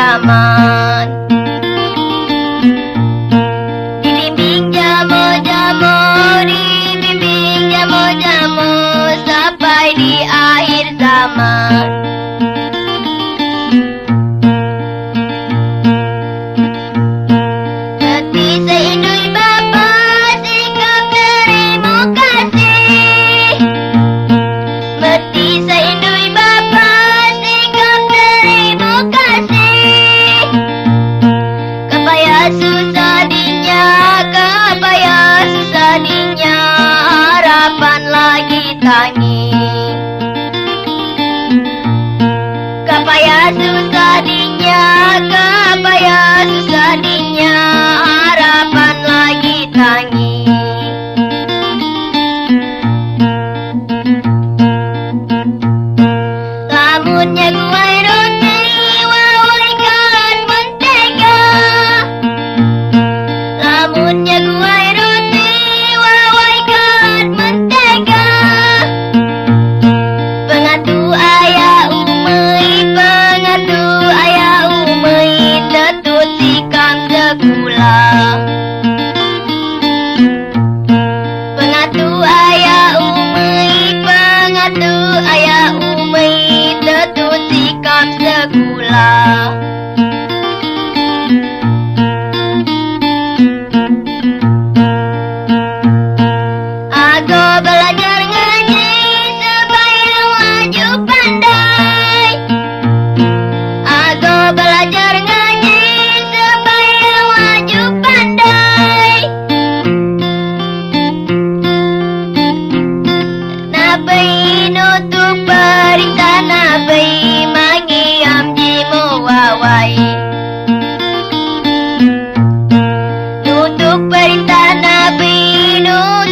zaman. Dibimbing jamo-jamo, dibimbing jamo-jamo sampai di akhir zaman. Mati seindui bapa sikap terima kasih. Mati seindui bapa sikap terima kasih. Kepaya susah dinya, kepaya susah dinya, harapan lagi tangi. Kepaya susah dinya, kepaya susah dinya, harapan lagi tangi. Lamunnya guai roti wawai kan mentega. Lamunnya guai roti wawai kan mentega. Pengatu ayah umai, pengatu ayah umai, tetut sikam segula. Pengatu ayah umai, pengatu ayah umai, tetut sikam segula. Aku belajar ngaji supaya laju pandai. Aku belajar ngaji supaya laju pandai. Nabi nutuk perintah Nabi mangiam jimu wawai. Nutuk perintah Nabi, nutuk